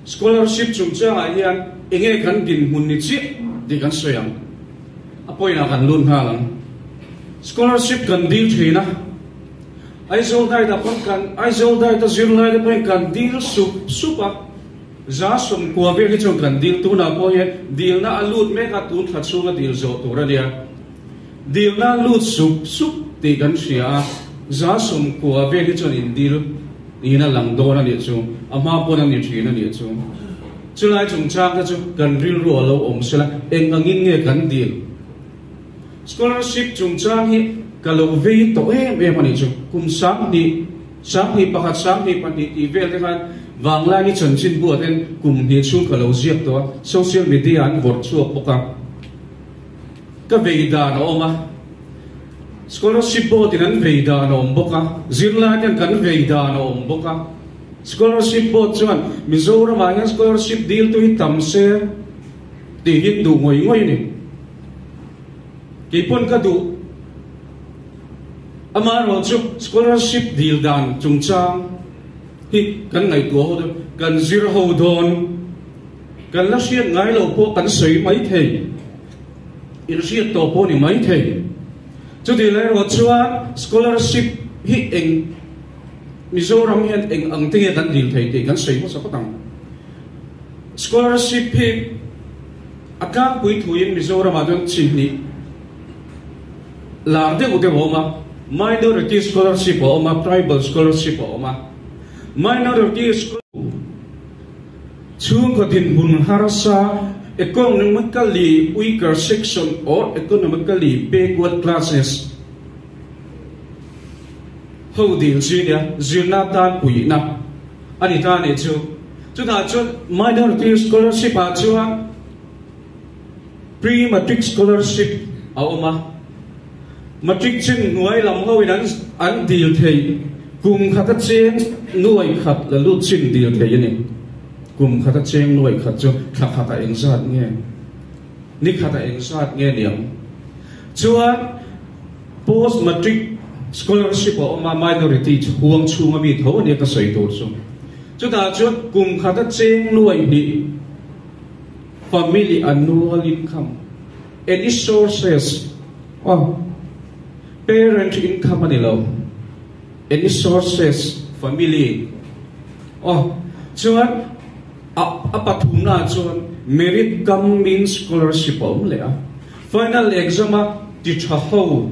Scholarship chungchangah hian enge kan dinhmun ni chiah tih kan sawi ang. A point ah kan lut nghal ang. Scholarship kan dil thin a, Aizawl diet ah pawn kan, Aizawl diet a zirlai te pawhin kan dil sup sup a, 90% vel hi chuan kan dil, tunah pawh hian dilna a lut mek a, tun thla chhunga dil zawh tur a nia. Dilna lut sup sup tih kan hria a, 90% vel hi chuan indil niin a lang dawn a nih chu, a hma pawn a ni thin a nih chu. Chulai chungchang te chu kan rilru a lo awm sela, eng angin nge kan dil? Scholarship chungchang hi ka lo vei tawh em em a nih chu. Kum 2000, 2001, 2002 tih vel te khan Vanglaini chanchinbu ah ten kum hnih chhung ka lo ziak tawh a, social media an vawrh chhuak bawk a. Ka vei dan a awm a, scholarship board in an vei dan a awm bawk a, zirlai ten kan vei dan a awm bawk a. Scholarship board chuan Mizoram ah hian scholarship dil tu hi tam se tih hi duh ngawih ngawih a ni. Keipawn ka duh. Amaherawhchu scholarship dil dan chungchang hi kan ngaihtuah ho dawn, kan zir ho dawn. Kan la hriat ngai loh pawh kan sawi mai thei, in hriat tawh pawh ni mai thei. Chutih lai erawh chuan scholarship hi eng Mizoram hian eng ang te nge kan dil thei tih kan sawi hmasa phawt ang. Scholarship hi a tlangpui thuin Mizoramah chuan chi hnih lar deuh deuh a awm a, minority scholarship a awm a, tribal scholarship a awm a. Minority scholarship. Chhungkaw dinhmun harsa, Economically weaker section or economically backward classes, ho dil chi nia, zirna tan puihna a ni ta nih chu. Chutah chuan minority scholarship ah chuan pre-matric scholarship a awm a, matric chin hnuai lam ho in an dil thei, kum khata cheng nuai khat la lut chin dil thei a ni. Kum khata cheng nuai khat chu thla khatah engzat nge, ni khatah engzat nge niang? Chuan post matric scholarship a awm a, minority huang chhunga mi tho a nia ka sawi tur chu. Chutah chuan kum khata cheng nuai hnih family annual income, any sources, aw parent income a ni lo. Any sources, family, aw chuan a a pathumna ah chuan merit cum means scholarship a awm leh a, final exam a ti tha ho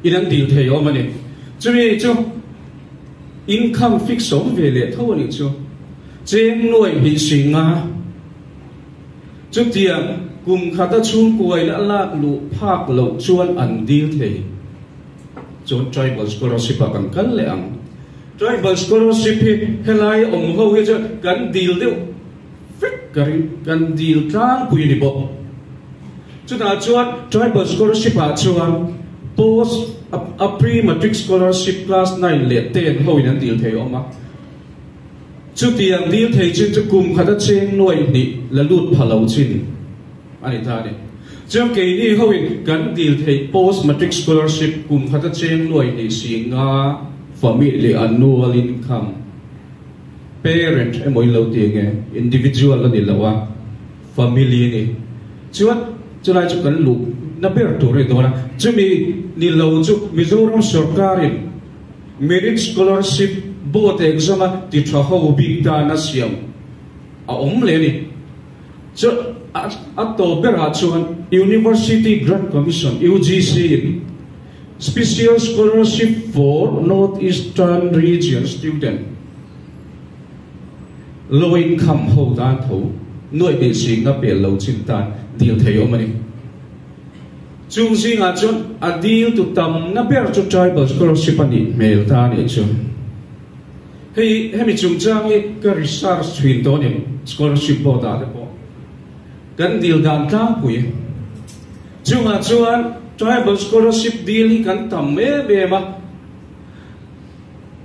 in an dil thei awm a ni. Chumi chu income fix awm ve leh tho a nih chu. Cheng nuai hnih singa chutiang kum khata chhungkuain a lak luh phak loh chuan an dil thei. Chuan Tribal Scholarship ah kan kal leh ang. Tribal Scholarship hi helai awm ho hi chuan kan dil deuh vek ka ring, kan dil tlangpui a ni bawk. Chutah chuan Tribal Scholarship ah chuan post a pre-matric scholarship class 9 leh 10 ho in an dil thei awm a. Chutiang dil thei chin chu kum khat a cheng nuai hnih la lut pha lo chin a ni ta a ni. Chuan keini hoin kan dil theih post matric scholarship kum khat a cheng nuai hnih si nga family annual income parent emaw in lo ti nge individual a ni lo a family a ni. Chuan chulai chu kan luh na ber tur a ni dawn a, chumi ni lo chu Mizoram sorkarin merit scholarship board exam a ti tha ho bik tan a siam a awm leh a ni. Chu a tawp berah chuan University Grant Commission, UGC, in Special Scholarship for North Eastern Region Student, Low Income ho tan tho nuaih tih zingna pel lo chin tan dil thei awm a ni. Chung zingah chuan a dil tu tamna ber chu Tribal Scholarship a nih hmel ta a nih chu. Hei hemi chungchang hi ka research thin tawh a ni, scholarship board ah te pawh kan dil dan tlangpui. Chungah chuan tribal scholarship dil hi kan tam em em a,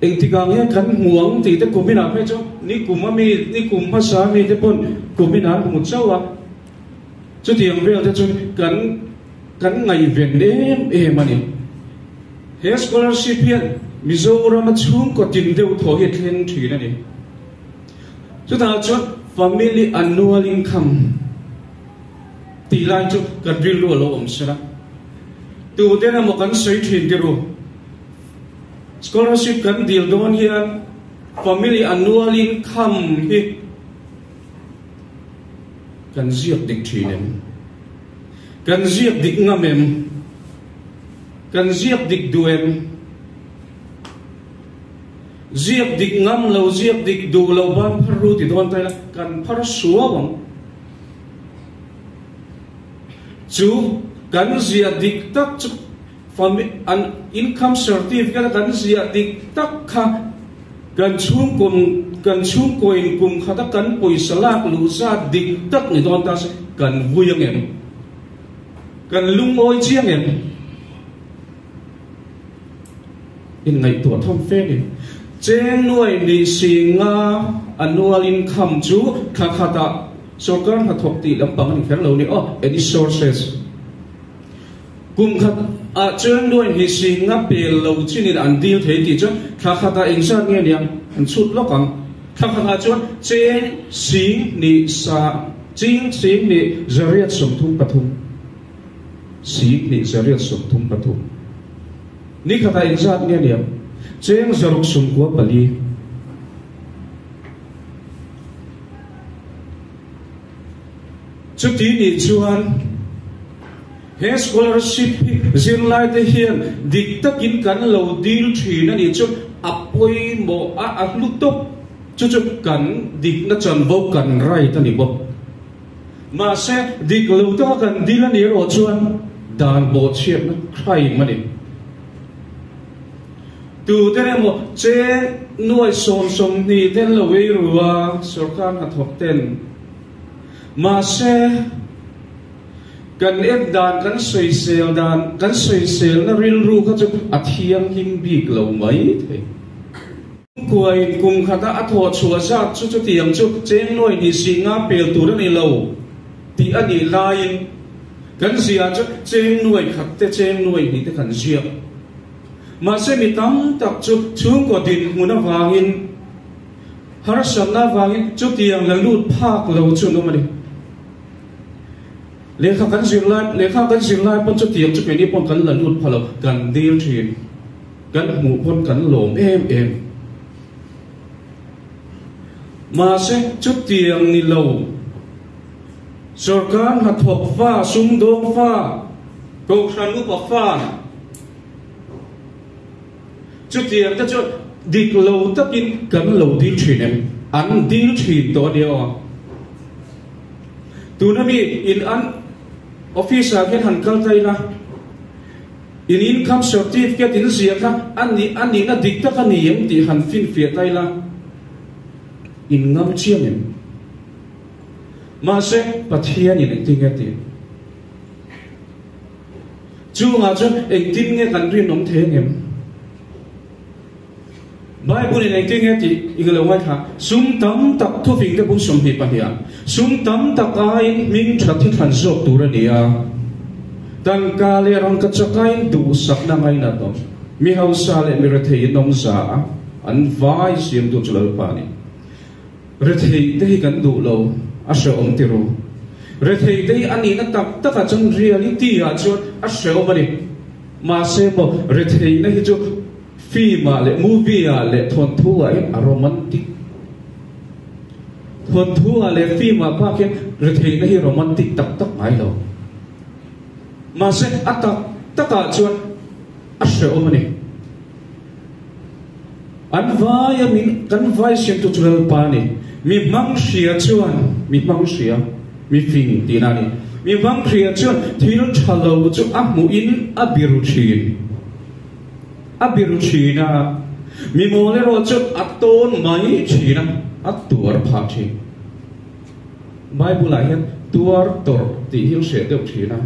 engtikah nge kan hmu ang tih te kum inah phei chuan ni kum ami, ni kum hmasa ami te pawn kum inah an hmu chauh a, chutiang vel te chu kan kan ngaihven em em a ni. He scholarship hian Mizorama chhungkaw tin deuh thaw hi a thleng thin a ni. Chutah chuan family annual income tih lai chu kan rilru a lo awm sela. Tuten emaw kan sawi thin ti ru. Scholarship kan dil dawn hian family annual income hi kan ziak dik thin em? Kan ziak dik ngam em? Kan ziak dik duh em? Ziak dik ngam lo, ziak dik duh lo ban phar ru ti dawn ta ila kan phar suau ang. Chu kan ziah dik tak chu an income certificate a kan ziah dik tak kha kan chhungkaw kan chhungkaw in kum khat a kan pawisa lak luh zat dik tak ni dawn ta se kan vui ang em? Kan lungawi chiang em? Inngaihtuah tham fe ni. Cheng nuai ni si nga annual income chu thla khatah sorkar hnathawk tih lampang a ni kher lo ni aw, any sources. Kum khat ah cheng nuai ni si nga pel lo chinin an dil thei tih chuan thla khatah engzat nge niang an chhut lawk ang. Thla khatah chuan cheng sing ni sa ching sing ni 833. 10 133. Ni khatah engzat nge niang? Cheng 694. Chuti nih chuan he scholarship hi zirlaite hian dik takin kan lo dil thin a nih chu a pawimawh a, a hlu tawp. Chu chu kan dikna chanvo kan right a ni bawk. Mahse, dik lo taka kan dil a nih erawh chuan dan bawhchhiatna crime a ni. Tute emaw cheng nuai 20 ten lo ei ru a, sorkar hnathawk ten. Mahse, kan en dan, kan sawisel dan, kan sawiselna rilru kha chu a thianghlim bik lo mai thei. Kuain kum khata a thawh chhuah zat chu chutiang chu cheng nuai ni si nga pel tur a ni lo tih a nih laiin kan ziah chu cheng nuai khat te cheng nuai hnih te kan ziak. Mahse mi tam tak chu chhungkaw dinhmun avangin harsatna avangin chutiang la lut phak lo chu an awm a ni. Lehkha kan zir lai lehkha kan zir lai pawn chutiang chu keini pawn kan la lut pha lo kan dil thin. Kan hmuh pawn kan lawm em em. Mahse, chutiang ni lo. Sorkar hnathawk fa, sumdawng fa, kohhran upa fa, chutiang te chu dik lo takin kan lo dil thin em? An dil thin tawh a nia aw. Tuna mi in an office ah khian han kal ta ila. In income certificate in zia kha a nih a nihna dik tak a ni em tih han finfiah ta ila, in ngam chiang em? Mahse, Pathianin engtin nge tih? Chungah chuan engtin nge kan rinawm thei ang em? Bible in engtin nge tih i lo ngaithla? Sum tam tak thufing te bung 22 ah, sum tam tak aiin hming tha thi thlan zawk tur a ni a. Tangka leh rangka chak aiin duhsakna ngainat awm. Mi hausa leh mi rethei in awm za a, an vai siamtu chu Lalpa a ni. Rethei te hi kan duh lo, a hrehawm ti ru. Rethei te hi a nihna tak takah chuan reality ah chuan a hrehawm a ni. Mahse maw retheihna hi chu Film ah leh movie ah leh thawnthu ah hian a romantic. Thawnthu ah leh film ah bak hian retheihna hi romantic tak tak ngai lo. Mahse a tak tak ah chuan a hrehawm a ni. An vai a min kan vai siamtu chu Lalpa a ni. Mi hmang hria chuan mi hmang hria, mi fing tihna a ni. Mi hmang hria chuan thil tha lo chu a hmuh in a biru thin. A biru thin a, mi mawl erawh chu a tawn mai thin a, a tuar phah thin. Bible-ah hian tuar tawrh tih hi an hreh deuh thin a.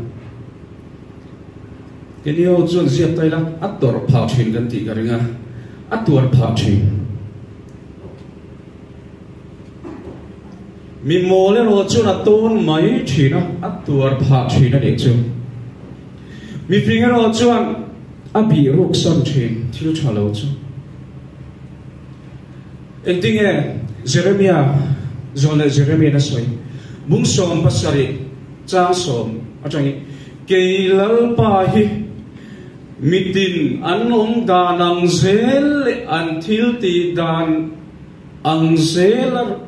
Keini ho chuan ziak ta ila a tawrh phah thin kan tih ka ring a, a tuar phah thin. Mi mawl erawh chuan a tawn mai thin a, a tuar phah thin a nih chu. Mifing erawh chuan a bih ruk san thin thil tha lo chu. Engtinge Jeremia? Zawn leh Jeremian a sawi. Bung 70 chang sawm atangin, Kei Lalpa hi mitin an awm dan ang zel leh an thil tih dan ang zela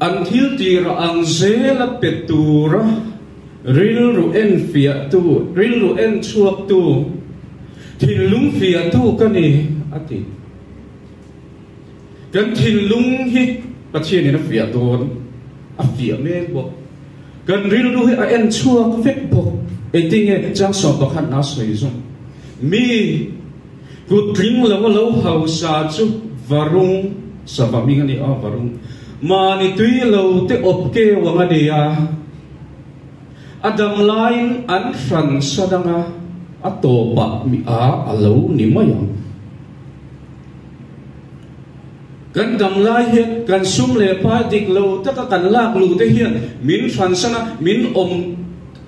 an thil tih rah ang zela pe tura rilru en fiahtu, rilru en chhuaktu, thinlung fiahtu ka ni, a ti. Kan thinlung hi Pathianin a fiah dawn, a fiah mek bawk. Kan rilru hi a en chhuak vek bawk. Engtinge chang 11 na sawi zawng? Mi kut tling lo a lo hausa chu varung, sava hming a ni a, varung, mahni tui lo te awp keu ang a ni a. A dam laiin an hran sa dang a, a tawpah mi a a lo ni mai ang. Kan dam lai hian kan sum leh pai dik lo taka kan lak luh te hian min hransan a, min awm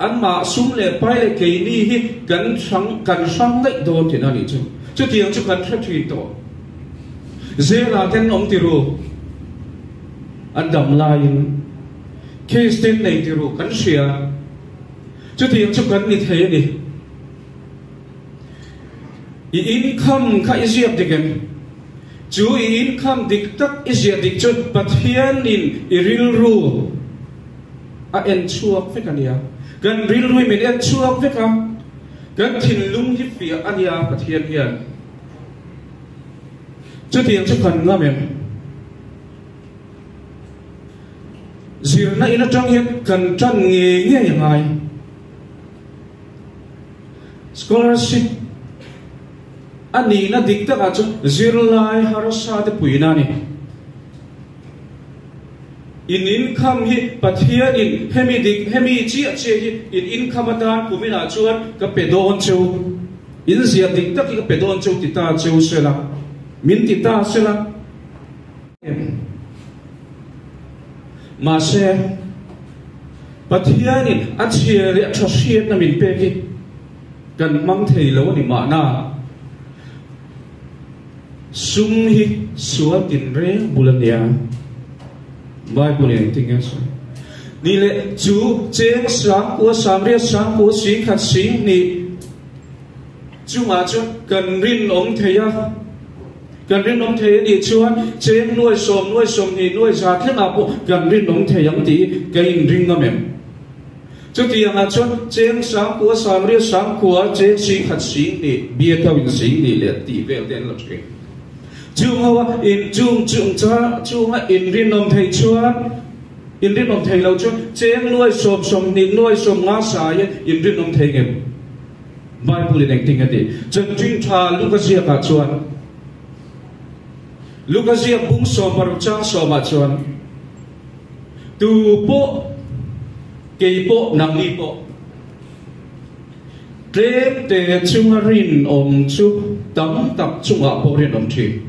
anmah sum leh pai leh keini hi kan hrang kan hrang daih dawn tihna a nih chu. Chutiang chu kan hre thin tawh. Zela ten awm ti ru an dam laiin case ten nei ti ru kan hria. Chutiang chu kan ni thei a ni. I income kha i ziak dik em? Chu i income dik tak i ziah dik chu Pathianin i rilru a en chhuak vek a nia. Kan rilru hi min en chhuak vek a, kan thinlung hi fiah a nia Pathian hian. Chutiang chu kan ngam em? Zirna in atang hian kan tan ngei ngei a ngai. Scholarship a nihna dik takah chuan zirlai harsa te puihna a ni. In income hi Pathianin hemi dik hemi chiah chiah hi in income atan kuminah chuan ka pe dawn cheu, in ziah dik tak hi ka pe dawn cheu ti ta cheu sela, min ti ta sela. Mahse, Pathianin a chhia leh a tha hriatna min pek hi kan hmang thei lo a ni mahna. Sum hi sual tinreng bul a nia. Bible in engtin nge a sawi? Ni leh chu cheng sangkua sangriat sangkua singkhat singhnih chungah chuan kan rinawm thei a. Kan rinawm thei a nih chuan cheng nuai sawm, nuai 20, nuai za thlengah pawh kan rinawm thei ang tih ka inring ngam em? Chutiangah chuan cheng sangkua, sangriat sangkua, cheng singkhat 20, biakho in 20 leh tih vel te an la thin. Chung ho a in chung chung cha chunga inrinawm thei chuan inrinawm thei lo chuan cheng nuai sawm, 20, nuai 50 saia inrinawm thei ngem? Bible in engtin a ti? Chanchin tha Luka ziakah chuan, Luka ziak bung 60 chang sawmah chuan, Tu pawh, kei pawh, nangni pawh, tlem te chunga rinawm chu tam tak chungah pawh rinawm thin.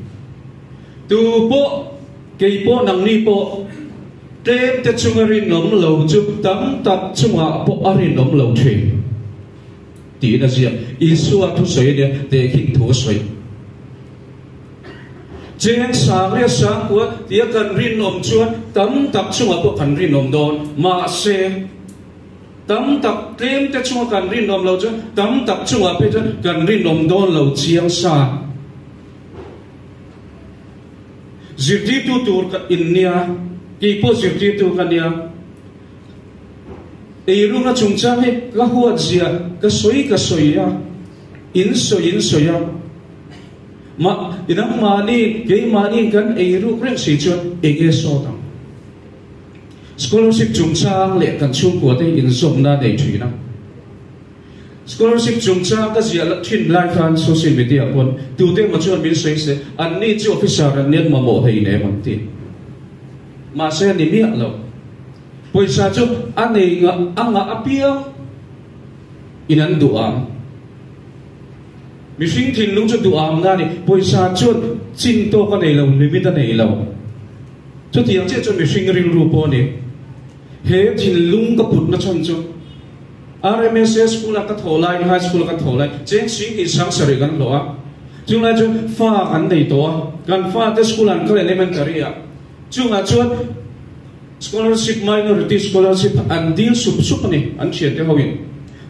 Tu pawh, kei pawh, nangni pawh, tlem te chunga rinawm lo chu tam tak chungah pawh a rinawm lo thin. Tiin a ziak. Isua thusawi a nia, tehkhin thu a sawi. Cheng sang leh sang kua tia kan rinawm chuan tam tak chungah pawh kan rinawm dawn. Mahse, tam tak tlem te chunga kan rinawm lo chuan tam tak chungah phei chuan kan rinawm dawn lo chiang sa. Zirtirtu tur ka in nia, kei pawh zirtirtu ka nia. Eirunga chungchang hi ka huat zia ka sawi ka sawi a, in sawi in sawi a. Mah, nangmahni, keimahniin kan eiruk reng si chuan eng nge sawt ang? Scholarship chungchang leh kan chhungkua te hi inzawmna nei thin a. Scholarship chungchang ka ziah la thin lai khan social media pawn tute emaw chuan min sawi se, anni chu officer an nia mamawh hei nem an ti. Mahse a ni miah lo. Pawisa chu a nei ngah a ngah apiang in an duh ang. Mihring thinlung chu duh ang na a ni. Pawisa chuan chin tawk a nei lo, limit a nei lo. Chutiang chiah chuan mihring rilru pawh a ni. He thinlung ka putna chhan chu RMSA school a ka thawh laiin, high school a ka thawh lai, cheng 20 sangsarih kan hlawh a. Chunglai chu fa kan nei tawh a, kan fate school an kal elementary ah. Chungah chuan scholarship, minority scholarship an dil sup sup a ni an thiante hoin.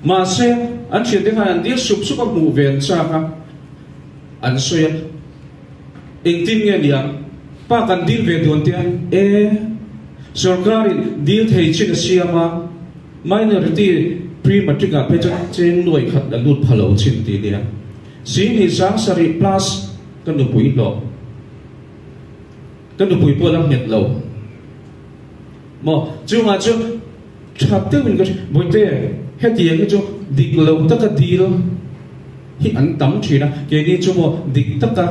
Mahse, an thiante khan an dil sup sup a hmuh ve an chak a, an sawi a, Engtin nge niang? Pa kan dil ve duan te a, e, sorkarin dil thei chin a siam a, minority pre-matric ah phei chuan cheng nuai khat la lut pha lo chin ti nia. Sihnih 7000 plus ka nupui hlawh. Ka nupui pawh la nghet lo maw? Chungah chuan tha deuhin ka hria, Bawihte, hetiang hi chu dik lo taka dil hi an tam thin a, keini chu maw dik taka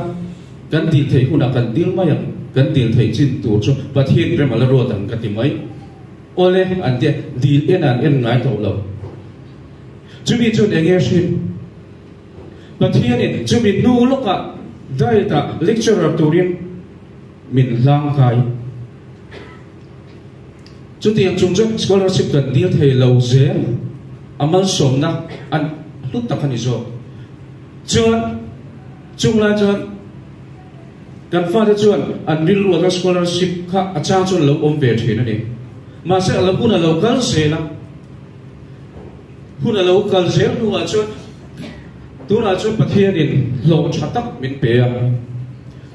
kan dil theih hunah kan dil mai ang, kan dil theih chin tur chu Pathian rem a la ruat ang ka ti mai. Awle, an tia, dil en an en ngai tawh lo. Chumi chuan eng nge hrim? Pathianin chumi hnu lawkah diet-ah lecturer turin min hlang kai. Chutiang chung chu scholarship kan dil thei lo zel a malsawmna an hlut tak a ni zawk. Chuan chung lai chuan kan fate chuan an rilru atang scholarship kha a chang chuan a lo awm ve thin a ni. Mahse a lo hun a lo kal zel a. Hun a lo kal zel hnuah chuan tunah chuan Pathianin hlawh tha tak min pe a.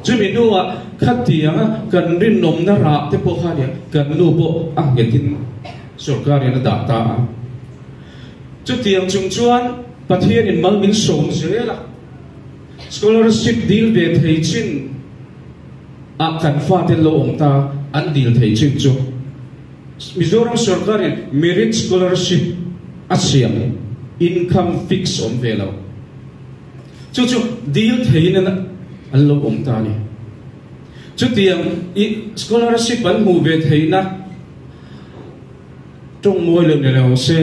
Chumi hnuah khatianga kan rinawmna rah te pawh kha nia kan nu pawh a nghetin sorkarin a dah ta a. Chutiang chung chuan Pathianin mal min sawm zel a, scholarship dil ve thei chin ah kan fate lo awm ta an dil thei chin chu. Mizoram sorkarin merit scholarship a siam income fix awm ve lo. Chu chu dil theiin an lo awm ta a ni. Chutiang i scholarship an hmuh ve theihna tawng mawi lo ni lo se,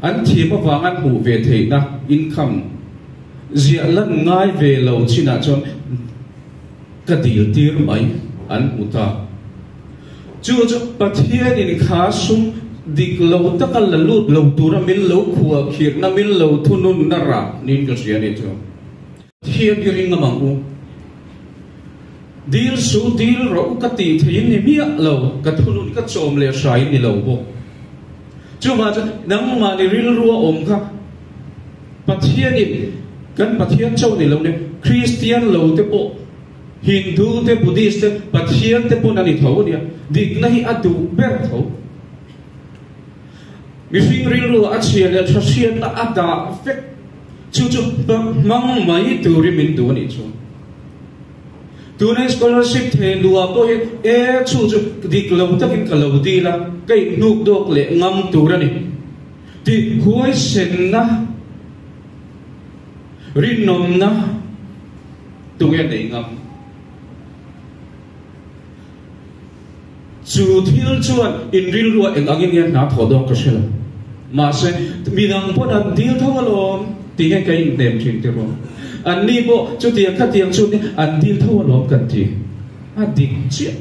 an thiam avang an hmuh ve theihna income ziah lan ngai ve lo chinah chuan ka dil tir mai an hmu ta. Chu chu Pathianin kha sum dik lo taka la lut lo tura min lo khuah khirhna, min lo thununna rah niin ka hria a ni chu. Pathian hi ring amang u. Dil su dil rawh u ka tih theiin ni miah lo, ka thunun ka chawm leh hrain ni lo bawk. Chuvang chuan nangmahni rilrua awm kha Pathianin kan Pathian chauh ni lo nia, Kristian lo te pawh, Hindu te, Buddhist te, Pathian te pawn a ni tho ania, dikna hi a duh ber tho. Mihring rilru a chhia leh tha hriatna a dah vek, chu chu hmang mai turin min duh a nih chuan. Tuna scholarship thei luah pawh hi e chu chu dik lo takin ka lo dil a, ka inhnuk dawk leh ngam tur a ni. Tih huaisenna, rinawmna tunge nei ngam? Chu thil chuan in rilruah eng angin nge hna thawh dawn ka hre lo. Mahse, midang pawn an dil tho alawm tih hian ka inhnem thin ti rawh. Anni pawh chutiang khatiang chu an dil tho alawm kan ti. A dik chiah.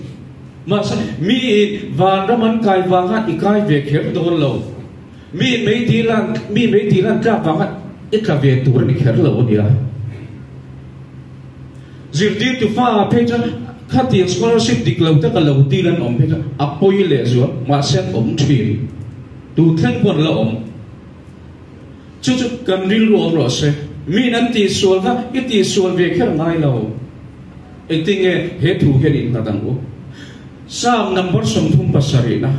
Mahse, miin vanram an kai vanga i kai ve kher dawn lo. Mi meidil an mi meidil an tlak vanga i tla ve tur a ni kher lo a nia. Zirtirtu fa phei chuan khatiang scholarship dik lo taka lo dil an awm phei chuan a pawi leh zual, mahse an awm thin. Tu thleng pawh an la awm. Chu chu kan rilru awm rawh se. Miin an tihsual kha i tihsual ve kher ngai lo. Engtin nge he thu hian innghat ang u? Psalm number 37 na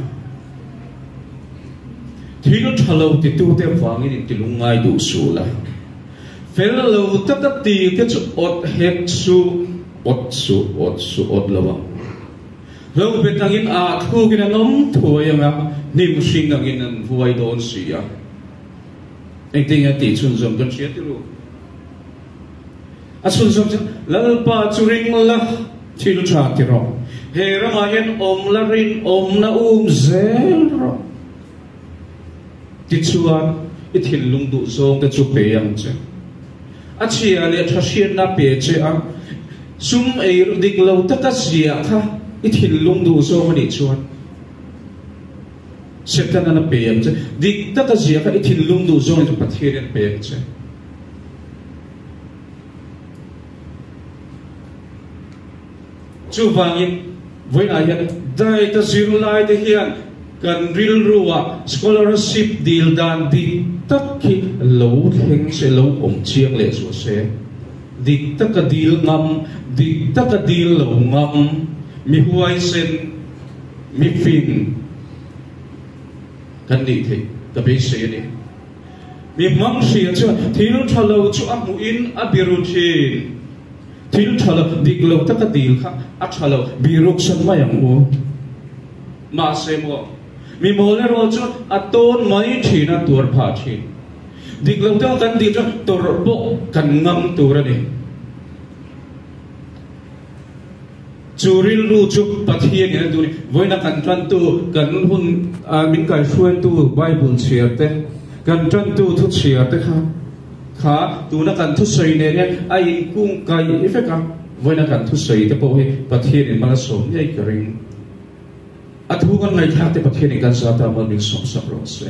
Thil tha lo titute vangin intilung ngai duh suh la. Fel lo taka tite chu awt hek suh, awt suh, awt suh, awt lo ang. Hlo bet angin ah thlukin an awm thuai ang a, hnim hring angin an vuai dawn si a. Engtin nge tih chhunzawm kan hria tirh u? A chhunzawm chu, Lalpa chu ring la, thil tha ti rawh. He ramah hian awm la rinawmna um zel rawh. Tichuan, i thinlung duh zawng te chu pe ang che. A chhia leh tha hriatna pe che a, sum ei dik lo taka ziah kha i thinlung duh zawng a nih chuan Setanan a pe ang che. Dik taka ziah kha i thinlung duh zawng a nih chuan Pathianin a pe ang che. Chuvangin. Vawiinah hian diet a zirlai te hian kan rilruah scholarship dil dan dik tak hi lo thleng se, lo awm chiang leh zual se. Dik taka dil ngam, dik taka dil lo ngam, mi huaisen, mi fing kan nih theih ka beisei a ni. Mi hmang hria chuan thil tha lo chu a hmuhin a biru thin. Thil tha lo, dik lo taka dil kha a tha lo, biruk san mai ang u. Mahse maw, mi mawl erawh chu a tawn mai thin a, tuar phah thin. Dik lo taka kan dil chuan tawrh pawh kan ngam tur a ni. Chu rilru chu Pathianin a duh a ni. Vawiina kan tantu, kan hun min kaihruaitu Bible chhiar te, kan tantu thu chhiar te kha kha tuna kan thusawi nen hian a inkung kai vek a. Vawiina kan thusawi te pawh hi Pathianin mal a sawm ngei ka ring. A thu kan ngaihthlak te Pathianin kan zata mal min sawmsak rawh se.